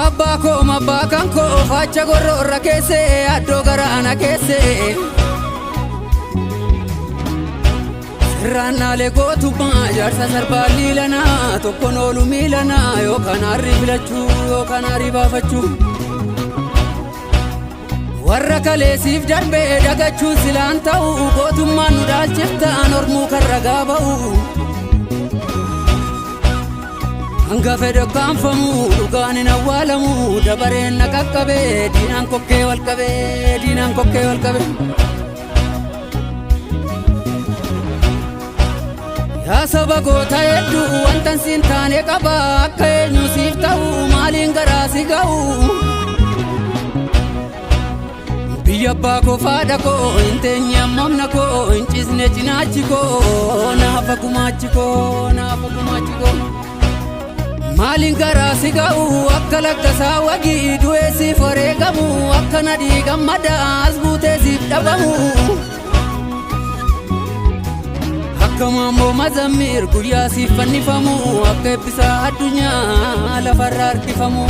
Abbaa koo mabbaa kan koo faacha gorroorra keessee addoo garaana keessee. Sirraannaalee gootummaa jaarsa sarbaa liilanaa tokkoon oolu miilanaa yookaan harri filachuu yookaan harri baafachuu. Warra kaleessiif darbee dagachuun silaan ta'u gootummaan nu dhaalchiftaan ormuu kan ragaa ba'u. Hanga fedhe kaanfamu dhugaan hin awwaalamu dabareen na qaqqabee diinaan kokkee wal qabee diinaan kokkee wal qabee. Yaa saba goota hedduu wantan siin taane qaba akka eenyu siif ta'u maaliin garaa si ga'u. Biyya abbaa koo faadha koo hin teenye ammamna koo hin ciisne cinaachi koo naafa gumaachi koo naafa gumaachi koo. Maaliin garaa si ga'u akka lakkasaa wagii du'ee siif wareegamu akka nadhii gammadaa as buutee siif dhabamu. Akka maammoo mazammir guyyaa siif fannifamu akka eebbisaa addunyaa lafarra harkifamu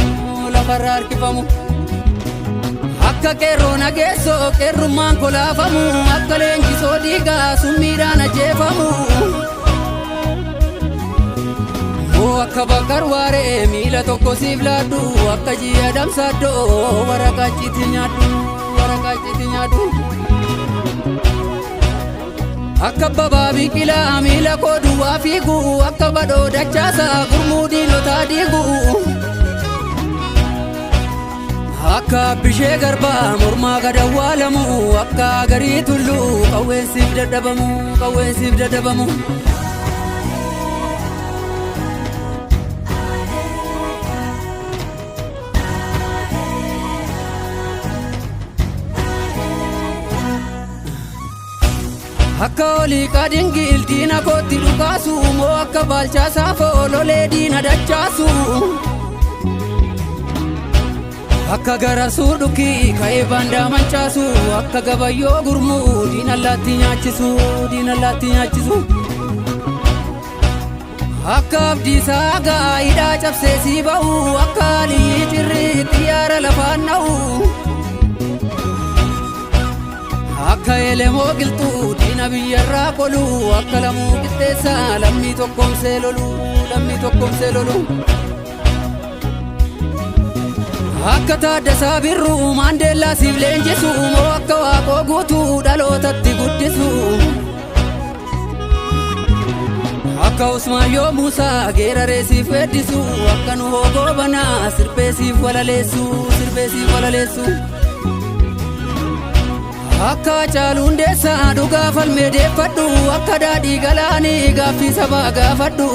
lafarra harkifamu. Akka qeerroo nageessoo qeerrummaan kolaafamu akka leenjisoo dhiigaa summiidhaan ajjeefamu. Moo akka bakkar waaree miila tokko siif laaddu akka ji'a damsaaddoo waraqaa ciiti nyaadhu waraqaa ciiti nyaadhu. Akka babaa biqilaa miila koo duwwaa fiigu akka badhoo dachaasaa gurmuu diinotaa diigu. Akka bishee garbaa mormaa gad awwaalamu akka garii tulluu qawweensiif dadhabamu qawweensiif dadhabamu. Akka olii qadingil diina kootti dhukaasu moo akka baalchaa saafoo lolee diina dachaasu. Akka gara suudhukii ka'ee baandaa manchaasu akka gabayyoo gurmuu diina allaatti nyaachisu diina allaatti nyaachisu. Akka abdiisaa gaa'idhaa cabsee sii ba'u akka alii cirrii xiyyaara lafaan dha'u. Akka elemoo qilxuu diina biyyarraa qolu akka lamuu qixxeessaa lammii tokkoomsee lolu lammii tokkoomsee lolu. Akka Taaddasaa Birruu Maandeellaa siif leenjisu moo akka Waaqoo guutuu dhalootatti guddisu. Akka Usmaayyoo Muusaa geeraree siif weeddisu akka Nuhoo Goobanaa sirbee siif walaleessu sirbee siif walaleessu. Akka Hacaaluu Hundeessaa dhugaa falmee deeffadhu akka daadhii galaanii gaaffii sabaa gaafadhu.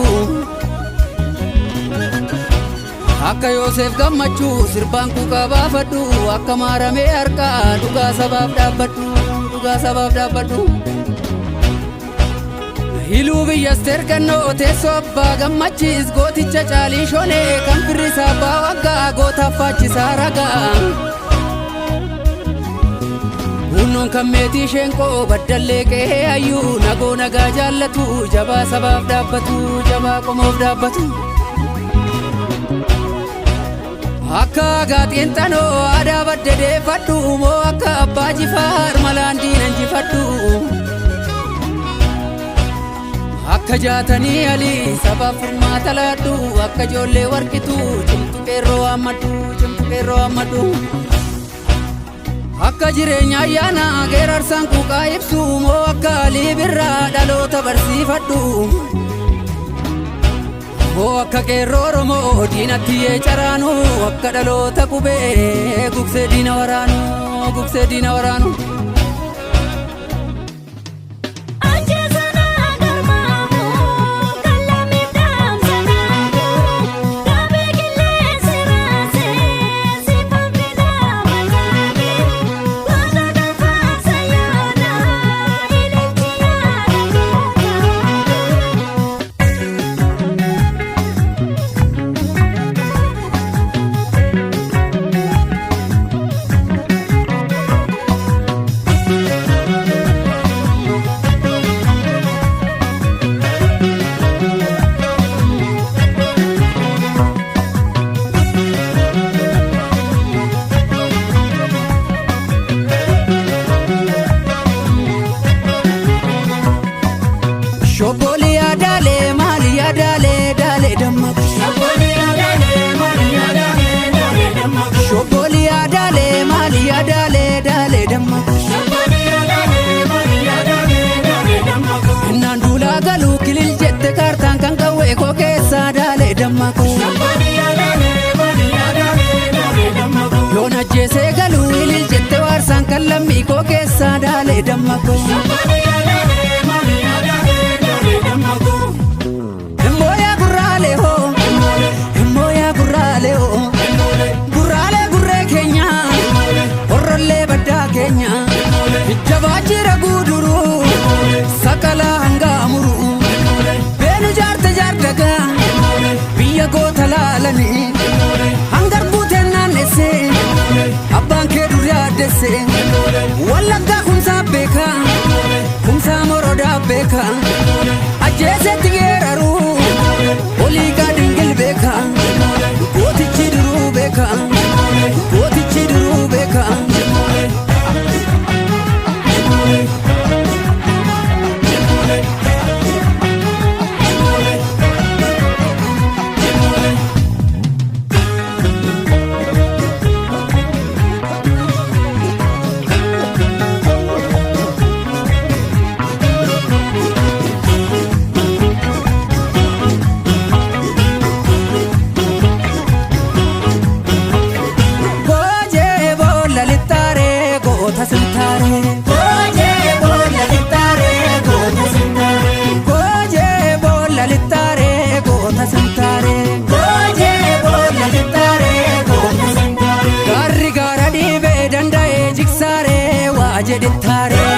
Akka Yoosef Gammachuu sirbaan quuqaa baafadhu akka maaramee harkaa dhugaa sabaaf dhaabbadhu dhugaa sabaaf dhaabbadhu. Hiluu biyya Asteer Gannoo teessoo abbaa gammachiis gooticha caalii shonee kan firrisaa abbaa waggaa gootaaf faachisaa ragaa. Hunnoon kan meetii sheenqoo baddallee qe'ee hayyuu nagoo nagaa jaallatu jabaa sabaaf dhaabbatu jabaa qomoof dhaabbatu. Akka gaaxiinxanoo aadaa badde deeffadhu moo akka abbaa jifaar malaan diina injifadhu. Akka jaatanii alii sabaaf furmaata laadhu akka ijoollee warqitu cimtu qeerroo waammadhu cimtu qeerroo waammadhu. Akka jireenya ayyaana geerarsaan quuqaa ibsu moo akka alii birraa dhaloota barsiifadhu. Moo akka qeerroo Oromoo diinatti yee caraanu akka dhaloota qubee gugsee diina waraanu gugsee diina waraanu. Ajjeesana garmaamu kan lammiif dhaamsa naamu dhaabee qilleensi raasee siifan fidaa mataame goota gafaasa yaada ililchi yaada goota. Daalee damma koo. Himooyaa gurraalee hoo, himooyaa gurraalee hoo, gurraalee gurree keenya, horrollee baddaa keenya, jabaa jira guuduruu, sakalaa hangaa muruu, beenu jaarte jaardagaa, biyya goota laalanii, hangar guuteen naannessee, abbaan kee dur yaaddessee, Wallaggaa kumsaa beekaa, kumsaa morodaa beekaa, ajjeesetti geeraruu, olii gaadingil beekaa, gootichi duruu beekaa, gootichi duruu beekaa. Goojee boolla lixxaaree goota sintaaree. Goojee boolla lixxaaree goota sintaaree. Goojee boolla lixxaaree goota sintaaree. Goojee boolla lixxaaree goota sintaaree. Gaarri gaara dhiibee danda'ee jigsaaree waa jedhittaaree.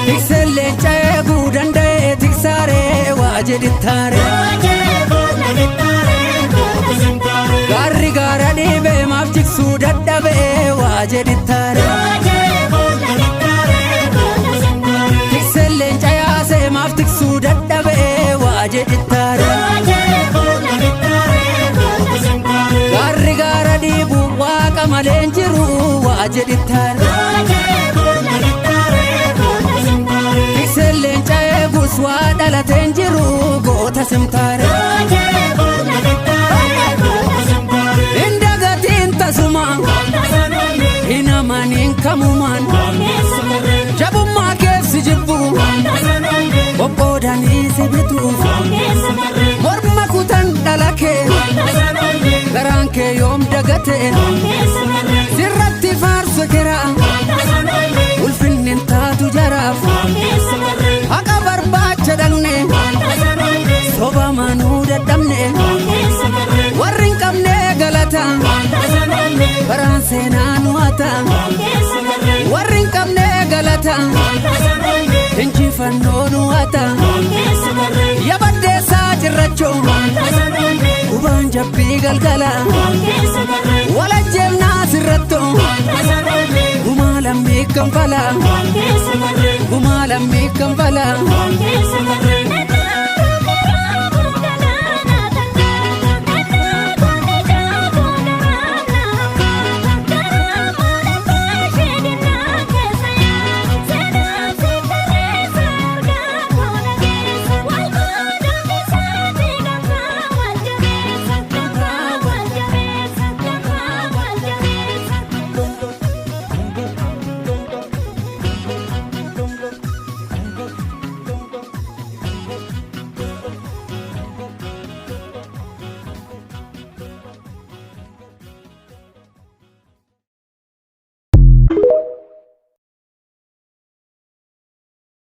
Tikseen leenca eeguu danda'ee tiksaaree waa jedhittaaree. Gaarri gaara dhiibee maaf jigsuu dadhabee waa jedhittaare. Tikseen leenca yaasee maaf tiksuu dadhabee waa jedhittaare. Gaarri gaara dhiibu waaqa malee hin jiru waa jedhittaare. Tikseen leenca eegus waa dhalatee hin jiru goota simtaare. Hin dagatiin tasuma hin amaniin kamumaan jabummaa keessi jibbu qoqqoodanii si bituuf morma kutan dhala kee garaan kee yoom dagate sirratti faarsu kera ulfinni hin taatu jaraaf haqa barbaacha dhaqne soba manuu dadhabne warri hin qabne galata baraan seenaa nu hata warri hin qabne galata injifannoo nu hata yabaddeessaa cirrachoo gubaan jabbii galgala walajjeefnaa sirrattoo gumaa lammii kanfala gumaa lammii kanfala.